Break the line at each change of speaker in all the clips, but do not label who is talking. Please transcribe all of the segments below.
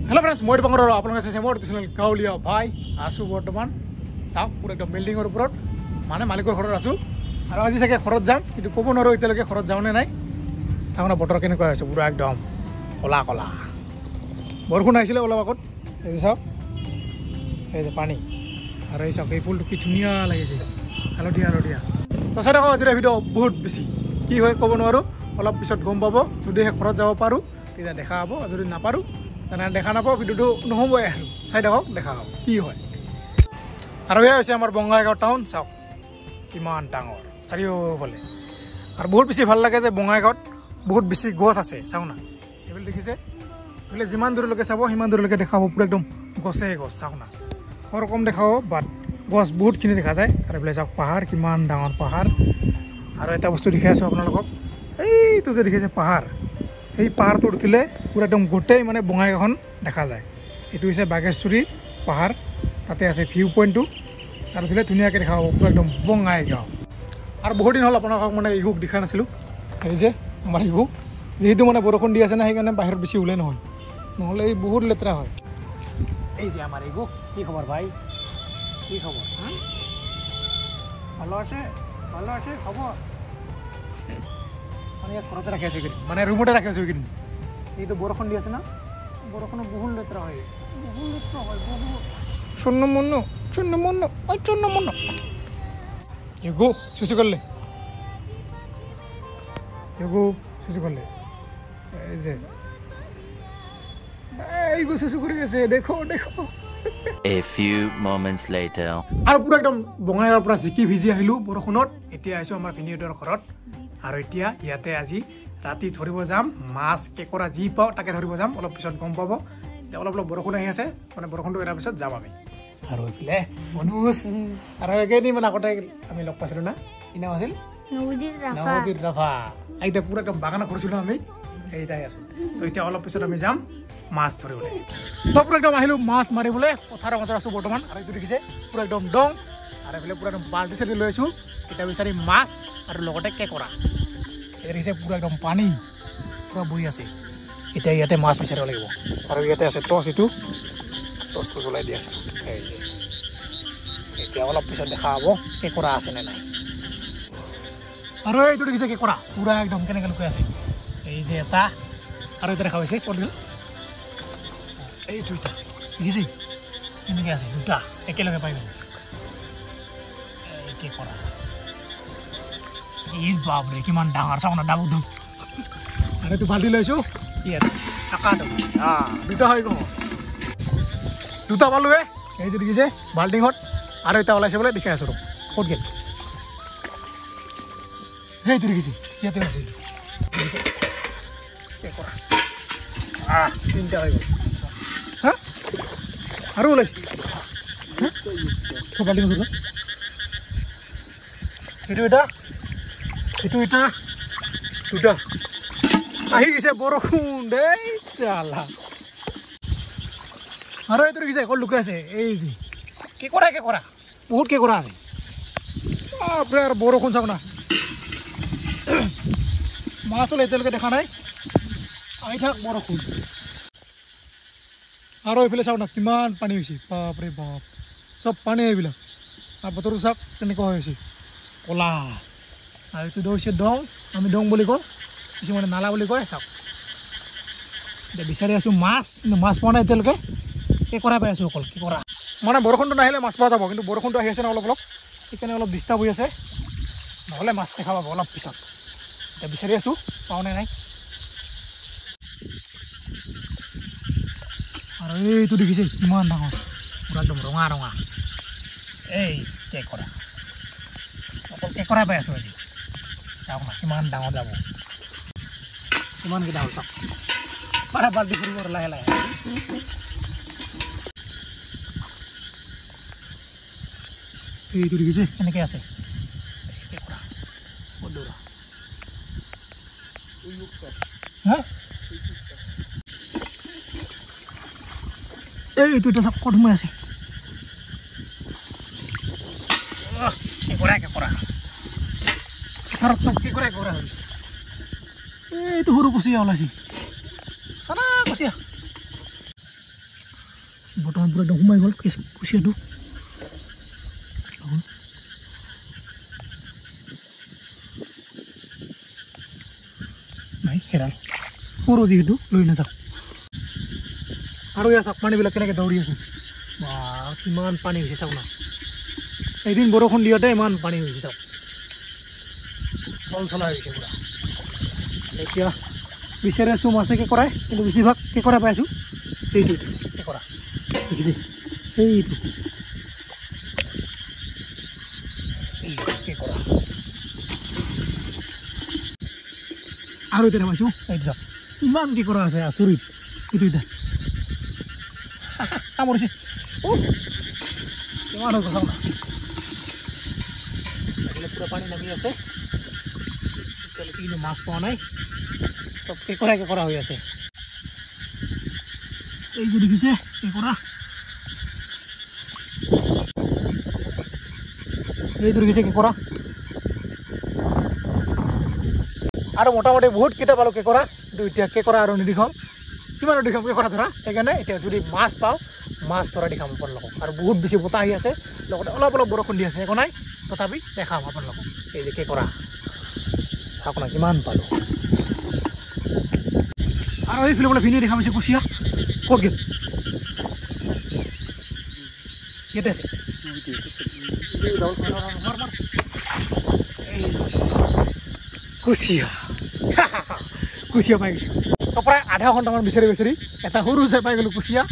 Hello' friends, মই দীপাংকৰ আৰু আপোনালোকে চাইছে মোৰ চেনেল গাঁৱলীয়া ভাই। আছোঁ বৰ্তমান চাওক পুৰা একদম বিল্ডিঙৰ ওপৰত, মানে মালিকৰ ঘৰত আছোঁ। আৰু আজি চাগে ঘৰত যাম, কিন্তু ক'ব নোৱাৰোঁ এতিয়ালৈকে ঘৰত যাওঁ নে নাই। চাওক না বতৰ কেনেকুৱা হৈছে, পুৰা একদম ক'লা ক'লা। বৰষুণ আহিছিলে অলপ আগত, এই যে চাওক এই যে পানী। আৰু এই চাওক এই ফুলটো কি ধুনীয়া লাগিছে, হালধীয়া হালধীয়া। তো চাই থাকক আজিৰ ভিডিঅ' বহুত বেছি কি হয় ক'ব নোৱাৰোঁ, অলপ পিছত গম পাব। যদিহে ঘৰত যাব পাৰোঁ তেতিয়া দেখা হ'ব, যদি নাপাৰোঁ তেনেহ'লে দেখা নাপাওঁ, ভিডিঅ'টো নহ'বই আৰু। চাই থাকক দেখা হ'ব কি হয়। আৰু এয়া হৈছে আমাৰ বঙাইগাঁও টাউন, চাওক কিমান ডাঙৰ চাৰিওফালে। আৰু বহুত বেছি ভাল লাগে যে বঙাইগাঁৱত বহুত বেছি গছ আছে। চাওক না এইফালে দেখিছে, এইফালে যিমান দূৰলৈকে চাব সিমান দূৰলৈকে দেখা পাব পুৰা একদম গছে গছ। চাওক না ঘৰ কম দেখা পাব, বাট গছ বহুতখিনি দেখা যায়। আৰু এইফালে চাওক পাহাৰ, কিমান ডাঙৰ পাহাৰ। আৰু এটা বস্তু দেখাই আছোঁ আপোনালোকক, এইটো যে দেখিছে পাহাৰ, সেই পাহাৰটোত উঠিলে পুৰা একদম গোটেই মানে বঙাইগাঁওখন দেখা যায়। এইটো হৈছে বাগেশ্বৰী পাহাৰ, তাতে আছে ভিউ পইণ্টটো, তাত উঠিলে ধুনীয়াকৈ দেখা পাব পুৰা একদম বঙাইগাঁও। আৰু বহুত দিন হ'ল আপোনালোকক মানে ইহুক দেখা নাছিলোঁ। এই যে আমাৰ ইহু, যিহেতু মানে বৰষুণ দি আছে না, সেইকাৰণে বাহিৰত বেছি ওলাই নহয়, নহ'লে এই বহুত লেতেৰা হয়। এই যে আমাৰ ইহু, কি খবৰ ভাই, কি খবৰ? ভালো আছে, ভালো আছে খবৰ। মানে ইয়াত ঘৰতে ৰাখি আছোঁ এইকেইদিন, মানে ৰুমতে ৰাখি আছোঁ এইকেইদিন। এইটো বৰষুণ দি আছে না, বৰষুণত বহুত লেতেৰা হয়, বহুত লেতেৰা হয়, বহুত। শূন্য মন্ন শূন্য মন্ন শূন্য মন্ন। ইগো চুচু করলে, ইগো চুচু করলে, এই যে ইগো চুচু করে গেছে, দেখো দেখো।
A few moments later.
আৰু পুৰা একদম বঙাইগাঁৱৰ পৰা জিকি ভিজি আহিলোঁ বৰষুণত। এতিয়া আহিছোঁ আমাৰ ভিনিহঁতৰ ঘৰত। আৰু এতিয়া ইয়াতে আজি ৰাতি ধৰিব যাম মাছ, কেঁকোৰা যি পাওঁ তাকে ধৰিব যাম, অলপ পিছত গম পাব। এতিয়া অলপ অলপ বৰষুণ আহি আছে, মানে বৰষুণটো এৰাৰ পিছত যাম আমি। আৰু এইফালে মনোজ, আৰু কেইদিনমান আগতে আমি লগ পাইছিলোঁ না, কি নাম আছিল? নৱজিত ৰাভা। এতিয়া পুৰা একদম বাগানত ঘূৰিছিলোঁ আমি, সেইটাই আছিল। তো এতিয়া অলপ পিছত আমি যাম মাছ ধৰিবলৈ। তো পুৰা একদম আহিলোঁ মাছ মাৰিবলৈ, পথাৰৰ মাজত আছোঁ বৰ্তমান। আৰু এইটো দেখিছে পুৰা একদম দং, আৰু এইফালে পুৰা একদম বাল্টি চাল্টি লৈ আছোঁ। এতিয়া বিচাৰি মাছ আৰু লগতে কেঁকোৰা। এতিয়া দেখিছে পুৰা একদম পানী পুৰা বৈ আছে। এতিয়া ইয়াতে মাছ বিচাৰিব লাগিব। আৰু ইয়াতে আছে টৰ্চ, এইটো টৰ্চটো জ্বলাই দি আছে। এই যে এতিয়া অলপ পিছত দেখা হ'ব কেঁকোৰা আছে নে নাই। আৰু এইটো দেখিছে কেঁকোৰা পুৰা একদম কেনেকৈ লুকাই আছে। এই যে এটা, আৰু এটা দেখা পাইছে ক'ত গ'ল, এই দুইটা দেখিছে কেনেকৈ আছে, দুটা একেলগে পাই গ'ল। এই কেঁকোৰা, এই বাপৰে কিমান ডাঙৰ, চাওক না ডাবু ধুপ। আৰু এইটো বাল্টি লৈছোঁ ইয়াত আকাটো দুটা হৈ গ'ল, দুটা পালোৱে। এইটো দেখিছে বাল্টিঙত আৰু এটা ওলাইছে বোলে, দেখাই আছোঁ ক'ত গ'ল। সেইটো দেখিছে ইয়াতে আছে, দেখিছে কেঁকোৰা তিনিটা হৈ গ'ল। হা আৰু ওলাইছে বাল্টিং, এইটো এটা, এইটো এটা, দুটা আহি গৈছে বৰষুণ দেই চালা। আৰু এইটো দেখিছে ক'ত লুকাই আছে, এই যে কেঁকোৰা, কেঁকোৰা বহুত কেঁকোৰা আছে। বাপৰে, আৰু বৰষুণ চাওক না, মাছ হ'লে এতিয়ালৈকে দেখা নাই, আহি থাক বৰষুণ। আৰু এইফালে চাওক না কিমান পানী হৈছে, বাপৰে বাপ, চব পানী এইবিলাক। আৰু বতৰটো চাওক কেনেকুৱা হৈ হৈছে, ক'লা। আৰু এইটো হৈছে দং, আমি দং বুলি কওঁ, কিছুমানে নালা বুলি কয়। চাওক এতিয়া বিচাৰি আছোঁ মাছ, কিন্তু মাছ পোৱা নাই এতিয়ালৈকে, কেঁকোৰা পাই আছোঁ অকল কেঁকোৰা। মানে বৰষুণটো নাহিলে মাছ পোৱা যাব, কিন্তু বৰষুণটো আহি আছে ন অলপ অলপ, সেইকাৰণে অলপ ডিষ্টাৰ্ব হৈ আছে, নহ'লে মাছ দেখা পাব অলপ পিছত। এতিয়া বিচাৰি আছোঁ, পাওঁ নে নাই। আৰু এইটো দেখিছে কিমান ডাঙৰ, পুৰা একদম ৰঙা ৰঙা, এই কেঁকোৰা, অকল কেঁকোৰা পাই আছোঁ আজি। চাওক না কিমান ডাঙৰ যাব, কিমানকেইটা হ'ল চাওক, পাৰে বাল্টি ফুৰিব লাহে লাহে। এইটো দেখিছে কেনেকৈ আছে, এই কেঁকোৰা বহুত দৌৰা। হা এইটো এটা চাওক ক'ত সোমাই আছে, কেঁকোৰা কেঁকোৰা পথাৰত চব কেঁকোৰা কেঁকোৰা হৈ গৈছে। এইটো সৰু কুচিয়া ওলাইছে, চানা কুচিয়া। বৰ্তমান পুৰা একদম সোমাই গ'ল কুচিয়াটো। নাই হেৰাল, সৰু যিহেতু লৈ নাযাওঁ। আৰু ইয়াত চাওক পানীবিলাক কেনেকৈ দৌৰি আছে, বা কিমান পানী হৈছে চাওক না। এদিন বৰষুণ দিওঁতে ইমান পানী হৈছে চাওক, চল চলা হৈছে পুৰা। এতিয়া বিচাৰি আছোঁ মাছে কেঁকোৰাই, কিন্তু বেছিভাগ কেঁকোৰা পাই আছোঁ। এইটো এইটো কেঁকোৰা দেখিছে, এইটো কেঁকোৰা। আৰু এতিয়া পাইছোঁ এইটো চাওক, ইমান কেঁকোৰা আছে আচৰিত। এইটো এতিয়া কামুৰিছে, কিমান হৈ গ'ল চাওক না। এইফালে পুৰা পানী নামি আছে, এতিয়ালৈকে কিন্তু মাছ পোৱা নাই, চব কেঁকোৰা কেঁকোৰা হৈ আছে। এই যে দেখিছে কেঁকোৰা, এইটো দেখিছে কেঁকোৰা। আৰু মোটামুটি বহুত কেইটা পালোঁ কেঁকোৰা, কিন্তু এতিয়া কেঁকোৰা আৰু নেদেখাওঁ, কিমান দেখাম কেঁকোৰা ধৰা। সেইকাৰণে এতিয়া যদি মাছ পাওঁ মাছ ধৰা দেখাম আপোনালোকক। আৰু বহুত বেছি বতাহ আহি আছে, লগতে অলপ অলপ বৰষুণ দি আছে, একো নাই, তথাপি দেখাম আপোনালোকক। এই যে কেঁকোৰা চাওক না কিমান পালোঁ। আৰু এইফালে বোলে ভিনি দেখা পাইছে কুচিয়া, ক'ত গ'ল? ইয়াতে আছে। কুচিয়া কুচিয়া পাই গৈছোঁ। তো প্ৰায় আধা ঘণ্টামান বিচাৰি বিচাৰি এটা সৰু চাই পাই গ'লোঁ কুচিয়া।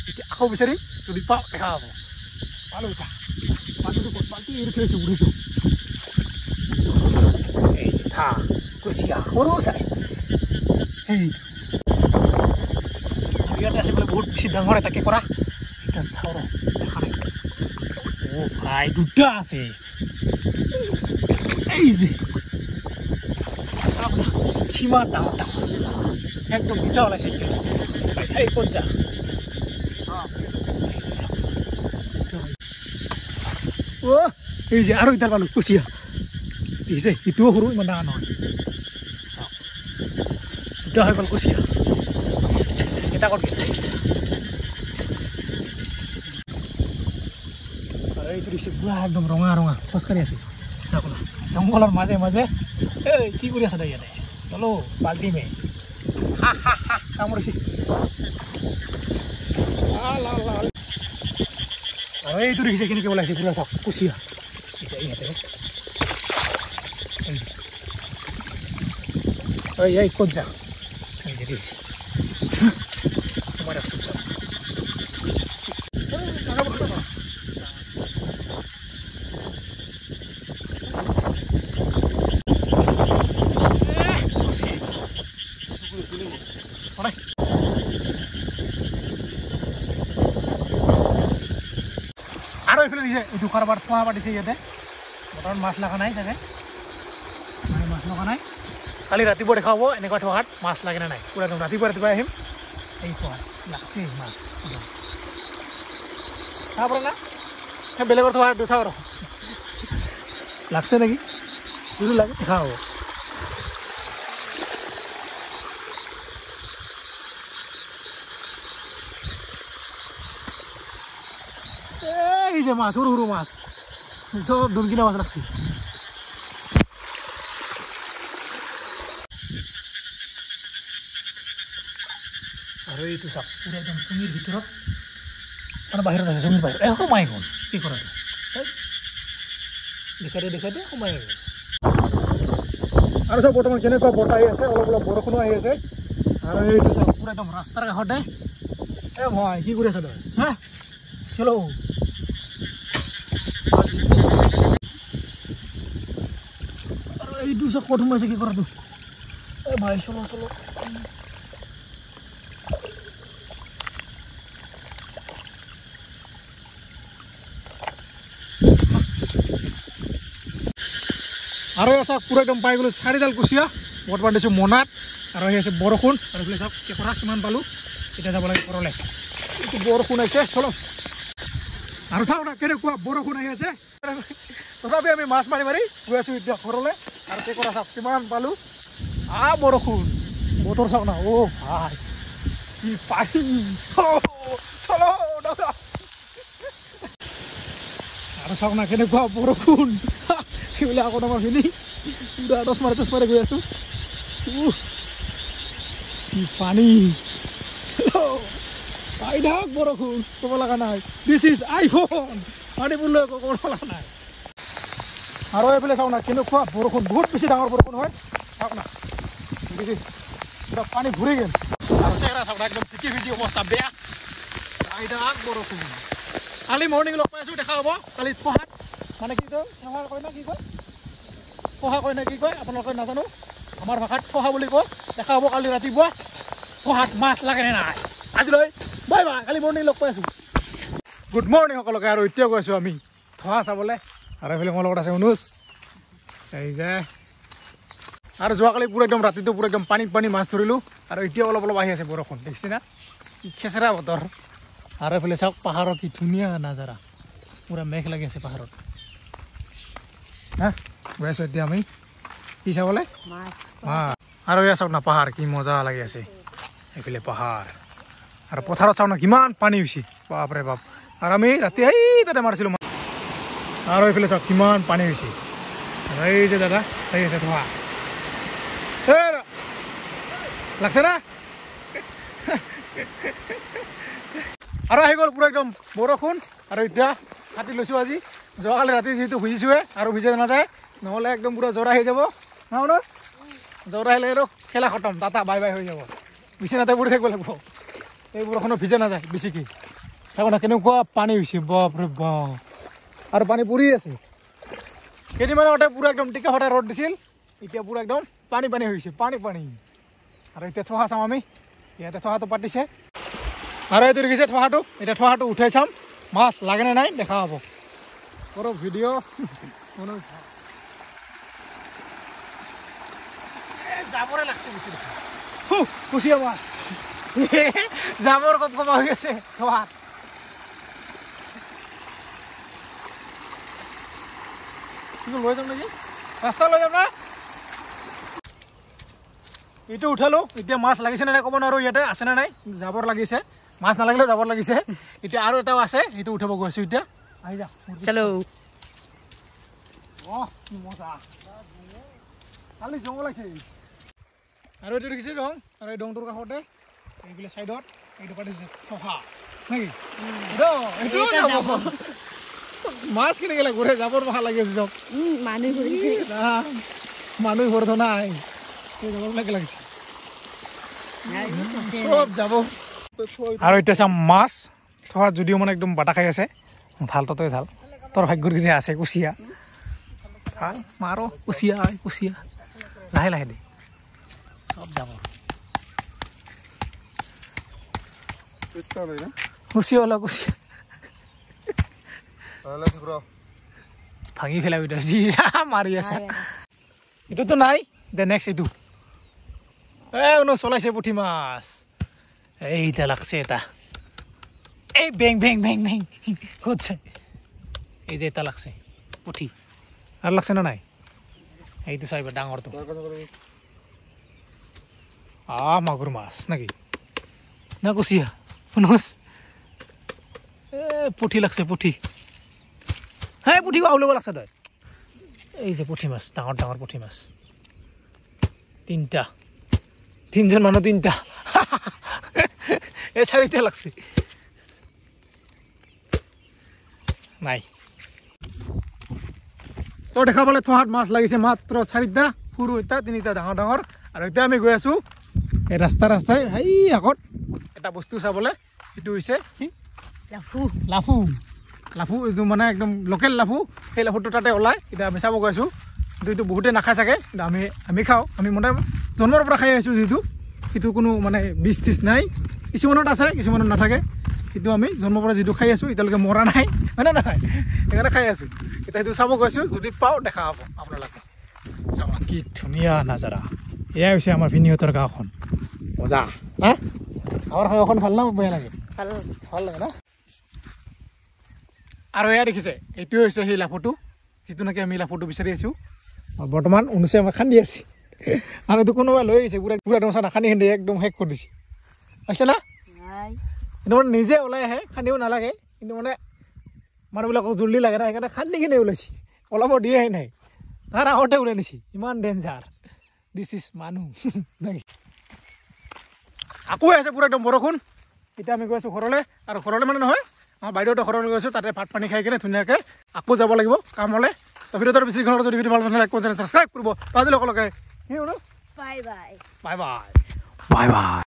এতিয়া আকৌ বিচাৰিম, যদি পাওঁ দেখা পাব। পালোঁ এটা, পানীটো ক'ত বাল্টি এৰি থৈছোঁ বুঢ়ীটো। এই থা কুচিয়া সৰু চাই, সেইটো ইয়াতে আছে বোলে বহুত বেছি ডাঙৰ এটা কেঁকোৰা। এতিয়া চাওঁ ৰ, দেখা নাই। অ' ভাই দুটা আছে। এই যে চাওক না কিমান ডাঙৰ ডাঙৰ, একদম দুটা ওলাইছে। এই ক'ত যা, অ' এই যে আৰু এতিয়া পালোঁ কুচিয়া। দেখিছে, ইটোও সৰু, ইমান ডাঙৰ নহয়। চাওক দুটা হৈ গ'ল কুচিয়া। এটা ক'ত গ'ল? আৰু এইটো দেখিছে পুৰা একদম ৰঙা ৰঙা খোজকাঢ়ি আছে। চাওক না জংঘলৰ মাজে মাজে। এই কি কৰি আছ তই ইয়াতে? চলো বাল্টি মে। হা হা হা, কামুৰিছে। আৰু এইটো দেখিছে কেনেকৈ ওলাইছে পুৰা, চাওক কুচিয়া। এতিয়া ইয়াতে এই ক'ত যা, এই যে দেখিছে সোমাই ৰাখছোঁ চাওক। আৰু এইফালে দিছে এইটো কাৰোবাৰ থোৱা পাতিছে ইয়াতে। বৰ্তমান মাছ লগা নাই চাগে, মানে মাছ লগা নাই। কালি ৰাতিপুৱা দেখা হ'ব এনেকুৱা থোৱাত মাছ লাগে নে নাই। পুৰা একদম ৰাতিপুৱা ৰাতিপুৱাই আহিম। এই থোৱাত লাগছে মাছ, চাব পৰা না বেলেগৰ থোৱা চাব, আৰু লাগছে নেকি? যদি লাগে দেখা হ'ব। এই যে মাছ, সৰু সৰু মাছ, চব দনকিনা মাছ লাগছে। আৰু এইটো চাওক পুৰা একদম চুঙিৰ ভিতৰত, মানে বাহিৰত আছে, চুঙিৰ বাহিৰত। এই সোমাই গ'ল কি কৰাটো, দেখাই দে দেখাই দে, সোমাই গ'ল। আৰু চাওক বৰ্তমান কেনেকুৱা বতাহ আহি আছে, অলপ অলপ বৰষুণো আহি আছে। আৰু এইটো চাওক পুৰা একদম ৰাস্তাৰ কাষতে। এ ভাই কি কৰি আছ তই? হা চলো। আৰু এইটো চাওক ক'ত সোমাইছে কি কৰাটো। এ ভাই চলো চলো। আৰু চাওক পুৰা একদম পাই গ'লোঁ চাৰিডাল কুচিয়া। বৰ্তমান দিছোঁ মোনাত। আৰু আহি আছে বৰষুণ। আৰু এইফালে চাওক কেঁকোৰা কিমান পালোঁ। এতিয়া যাব লাগে ঘৰলৈ। এইটো বৰষুণ আহিছে, চলো। আৰু চাওক না কেনেকুৱা বৰষুণ আহি আছে, তথাপি আমি মাছ মাৰি মাৰি গৈ আছোঁ এতিয়া ঘৰলৈ। আৰু কেঁকোৰা চাওক কিমান পালোঁ। বৰষুণ বতৰ চাওক না, অ' ভাই কি পানী। চলো। আৰু চাওক না কেনেকুৱা বৰষুণ, সেইবিলাক আগত আমাৰ ফেনি পুৰা টচ মাৰি গৈ আছোঁ। কি পানী, পাই থাক বৰষুণ, ক'ব লগা নাই। This is iPhone, পানী পৰিলে একো ক'ব লগা নাই। আৰু এইফালে চাওক না কেনেকুৱা বৰষুণ, বহুত বেছি ডাঙৰ বৰষুণ হয়। চাওক না পুৰা পানী ভৰি গ'ল। আৰু চেহেৰা চাওক না একদম ভিজি ভিজি অৱস্থা বেয়া। আহি থাক বৰষুণ। কালি মৰ্ণিং লগ পাই আছোঁ, দেখা হ'ব কালি থোহাত, মানে কি কয় থোহা কয় না কি কয়, থোহা কয় না কি কয় আপোনালোকে নাজানো, আমাৰ ভাষাত থোহা বুলি কয়। দেখা হ'ব কালি ৰাতিপুৱা থোহাত মাছ লাগেনে নাই। আজিলৈ বাই বাই, কালি মৰ্ণিং লগ পাই আছোঁ। গুড মৰ্ণিং সকলোকে। আৰু এতিয়া গৈ আছোঁ আমি থোহা চাবলৈ। আৰু এইফালে মোৰ লগত আছে অনুজ, এই যে। আৰু যোৱাকালি পুৰা একদম ৰাতিটো পুৰা একদম পানী পানী মাছ ধৰিলোঁ। আৰু এতিয়া অলপ অলপ আহি আছে বৰষুণ, দেখিছে না কি খেচেৰা বতৰ। আৰু এইফালে চাওক পাহাৰৰ কি ধুনীয়া নাজাৰা, পুৰা মেঘ লাগি আছে পাহাৰত। হা গৈ আছোঁ এতিয়া আমি কি চাবলৈ, আৰু এয়া চাওক না পাহাৰ কি মজা লাগি আছে এইফালে পাহাৰ। আৰু পথাৰত চাওক না কিমান পানী হৈছে, বাপৰে বাপ। আৰু আমি ৰাতি এই তাতে মাৰিছিলোঁ। আৰু এইফালে চাওক কিমান পানী হৈছে। এই যে দাদা এই আছে ধোৱা লাগছে না। আৰু আহি গ'ল পুৰা একদম বৰষুণ। আৰু এতিয়া কাটি লৈছোঁ আজি, যোৱাকালি ৰাতি যিহেতু ভিজিছোঁৱে আৰু ভিজা নাযায়, নহ'লে একদম পুৰা জ্বৰ আহি যাব। নহয় জ্বৰ আহিলে আৰু খেলা খতম, টাটা বাই বাই হৈ যাব, বিচনাতে পৰি থাকিব লাগিব। এই বৰষুণত ভিজা নাযায় বেছিকৈ। চাব না কেনেকুৱা পানী হৈছে, বাপৰে বাপ। আৰু পানী পৰি আছে। কেইদিনমান আগতে পুৰা একদম টিকা ফটা ৰ'দ দিছিল, এতিয়া পুৰা একদম পানী পানী হৈছে, পানী পানী। আৰু এতিয়া থোহা চাম আমি, ইয়াতে থোহাটো পাতিছে। আৰু এইটো দেখিছে থোহাটো, এতিয়া থোহাটো উঠাই চাম মাছ লাগেনে নাই দেখা হ'ব। কৰক ভিডিঅ' জাবৰে লাগছে বেছি, কুচিয়া মাছ জাবৰ কপ কপা হৈ আছে থোহাত। লৈ যাম নেকি, ৰাস্তা লৈ যাম না। এইটো উঠালো, এতিয়া মাছ লাগিছে নে নাই ক'ব নোৱাৰোঁ, ইয়াতে আছে নে নাই, জাবৰ লাগিছে, মাছ নালাগিলেও জাবৰ লাগিছে। এতিয়া আৰু এটাও আছে, সেইটো উঠাব গৈ আছোঁ এতিয়া। আহি যা, চলো। অ কি মজা, কালি জংঘল লাগিছে। আৰু এইটো দেখিছে দং, আৰু এই দংটোৰ কাষতে এইফালে চাইডত এইটো পাতিছে চফা নেকি, এইটো মাছ কেনেকে লাগিব, জাবৰ মখা লাগি আছে চব। মানুহ ঘৰত নাই, জাবৰবিলাকে লাগিছে চব যাব। আৰু এতিয়া চাম মাছ থোৱা যদিও মানে একদম বাটা খাই আছে। ঢাল ততে ঢাল, তোৰ ভাগ্যৰ কিনে আছে কুচিয়া, ভাল মাৰ কুচিয়া কুচিয়া, লাহে লাহে দে, চব যাব। কুচিয়া ওলা কুচিয়া ভাঙি পেলাবি তই, যি মাৰি আছে। এইটোতো নাই দে, নেক্সট এইটো। এই অনু চলাইছে পুঠি মাছ, এইটা লাগছে এটা, এই বেং বেং বেং বেং হচ্ছে। এই যে এটা লাগছে পুঠি, আৰু লাগছে না নাই? এইটো চাইবা ডাঙৰটো, মাগুৰ মাছ নাকি না কুচিয়া? অনুজ এ পুঠি লাগছে, পুঠি। হে পুঠি আউলিব লাগছে তই। এই যে পুঠি মাছ, ডাঙৰ ডাঙৰ পুঠি মাছ তিনিটা, তিনিজন মানুহ তিনিটা, এই চাৰিটা লাগছে। নাই তো দেখা পালে থোহাত মাছ লাগিছে মাত্ৰ চাৰিটা, সৰু এটা তিনিটা ডাঙৰ ডাঙৰ। আৰু এতিয়া আমি গৈ আছোঁ এই ৰাস্তা ৰাস্তাই এই আগত এটা বস্তু চাবলৈ, সেইটো হৈছে কি লাফু। লাফু লাফু এইটো মানে একদম লোকেল লাফু, সেই লাফুটো তাতে ওলায়। এতিয়া আমি চাব গৈ আছোঁ, কিন্তু এইটো বহুতে নাখায় চাগে, কিন্তু আমি খাওঁ। আমি মানে জন্মৰ পৰা খাই আহিছোঁ যিটো, সেইটো কোনো মানে বিষ টিছ নাই, কিছুমানত আছে কিছুমানত নাথাকে। কিন্তু আমি জন্মৰ পৰা যিটো খাই আছোঁ এতিয়ালৈকে মৰা নাই, হয়নে নহয়? সেইকাৰণে খাই আছোঁ। এতিয়া সেইটো চাব গৈছোঁ, যদি পাওঁ দেখা হ'ব আপোনালোকে। চাব কি ধুনীয়া নাজাৰা। এয়াই হৈছে আমাৰ ভিনিহঁতৰ গাঁওখন, মজা হা। আমাৰ গাঁওখন ভাল না বেয়া লাগে? ভাল ভাল লাগে না। আৰু এয়া দেখিছে, এইটোৱে হৈছে সেই লাফুটো, যিটো নেকি আমি লাফুটো বিচাৰি আছোঁ। বৰ্তমান অনুচে আমাক খান্দি আছে, আৰু এইটো কোনোবাই লৈ আহিছে, পুৰা পুৰা দোচা নাখান্দি খান্দি একদম শেষ কৰি দিছে। হৈছে না? কিন্তু মানে নিজে ওলাই আহে, খান্দিব নালাগে, কিন্তু মানে মানুহবিলাকক জল্দি লাগে না, সেইকাৰণে খান্দি কিনে ওলাইছে, ওলাব দিয়াই নাই, তাৰ আগতে ওলাই নিছে। ইমান ডেঞ্জাৰ, this is মানুহ। আকৌ আছে পূৰা একদম বৰষুণ। এতিয়া আমি গৈ আছোঁ ঘৰলৈ, আৰু ঘৰলৈ মানে নহয়, আমাৰ বাইদেউহঁতৰ ঘৰলৈ গৈছোঁ। তাতে ভাত পানী খাই কিনে ধুনীয়াকৈ আকৌ যাব লাগিব কামলৈ। তো ভিডিঅ'টো বেছি ঘৰত যদি ভিডিঅ' ভাল পালে লাইক কৰিব, ছাবস্ক্ৰাইব কৰিব। আজিলৈ সকলোকে কি bye bye, bye bye, bye bye.